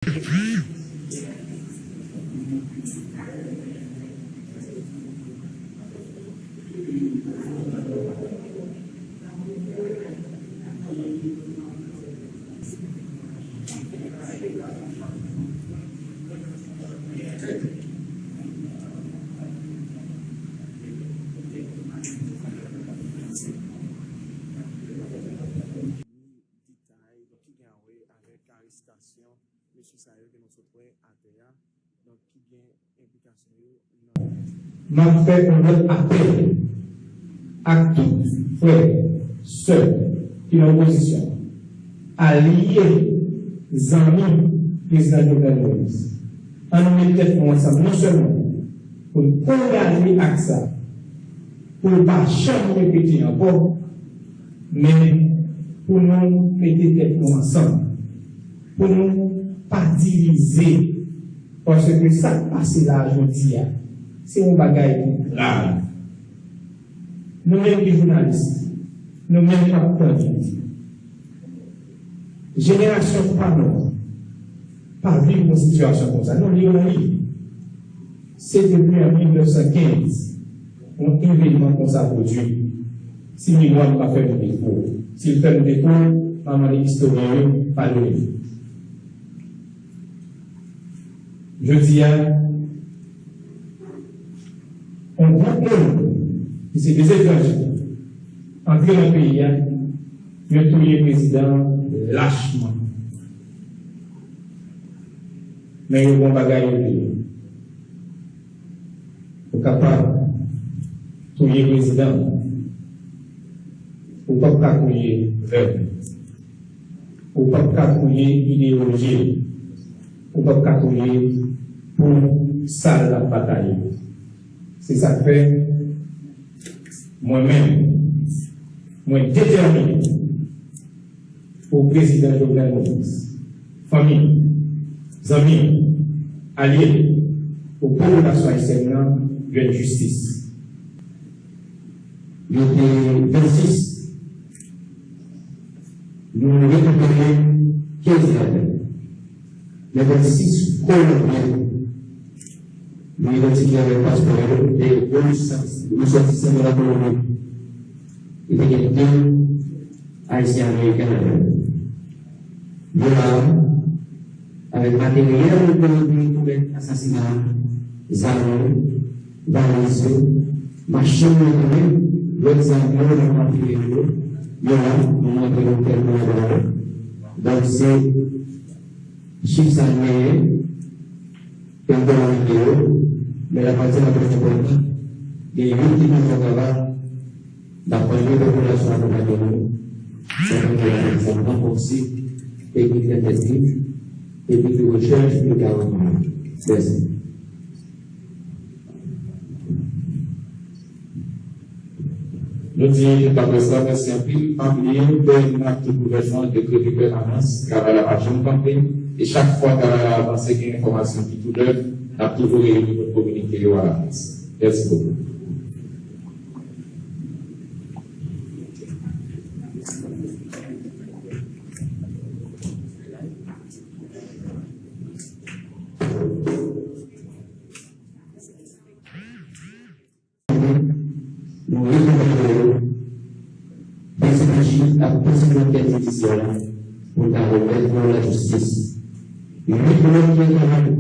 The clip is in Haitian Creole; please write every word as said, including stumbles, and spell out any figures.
Detay, donk, ki gen a wè avèk arestasyon mesye sa yo ke nou sot wè atè a, donk, ki gen enplikasyon yo nan. M ap fè yon lòt apèl ak tout frè, sè ki nan opozisyon, alye, zanmi prezidan Jovenel Moïse. Ann nou met tèt nou ansanm, non sèlman pou n kondane ak sa, pou l pa janm repete ankò, men pou nou mete tèt nou ansanm, pou nou pa divize, paske sa k pase la a jodi a, se yon bagay ki grav. Nou menm ki jounalis, nou menm k ap tande, jenerasyon pa nou pa viv yon sitiyasyon konsa. Nou li, nou li. Se depi an mil nèf san kenz yon evènman konsa pwodui. Si memwa m pa fè m defo, si l fè m defo, m a mande istoryen yo padone m. Jodi a, yon gwoup moun ki se de etranje antre nan peyi a, yo touye prezidan an lachman. Men yo gen yon bagay yo bliye. Ou kapab touye prezidan, ou p ap ka touye pèp. Ou p ap ka touye ideyoloji l. Ou p ap ka touye pou sa l ap bataye. Se sa k fè, mwen menm, mwen detèmine pou prezidan Jovenel Moïse, fanmi l, zanmi l, alye l, pou popilasyon ayisyèn nan jwenn jistis. Yo te vennsis. Nou rekipere kenz ladan. Men vennsis Kolonbyen, nou idantifye avèk paspò yo, de resòtisan de la Kolonbi. E te gen de Ayisyen Ameriken ladan. Yo la, avèk materyèl ke yo te komèt asasina a, zam yo, valiz yo, machin yo tounen, lòt zam yo, lòt materyèl yo, yo la, nou montre nou kèk moun ladan yo. Donk, se chif sa n genyen, ke n te nan videyo, men lapati la plis enpòtan, gen youn ki toujou an travay, n ap mande popilasyon an akonpanye nou, sa pou nou fè sa ranfòse teknik entènsiv, teknik de rechèch, pou nou ka rankontre. Mèsi. Nou di tout laprès la mèsi anpil. Pa bliye, P N N ak tout gouvènman dekrete pèmanans, travay la pa janm kanpe, e chak fwa travay la avanse, gen enfòmasyon ki tou nèf, n ap toujou reyini pou n kominike yo a laprès. Mèsi bokou. Nou rekonèt yo, D C P J ap kontinye ankèt jidisyè la pou l ka remèt yo lajistis. Uit lòt ki entèveni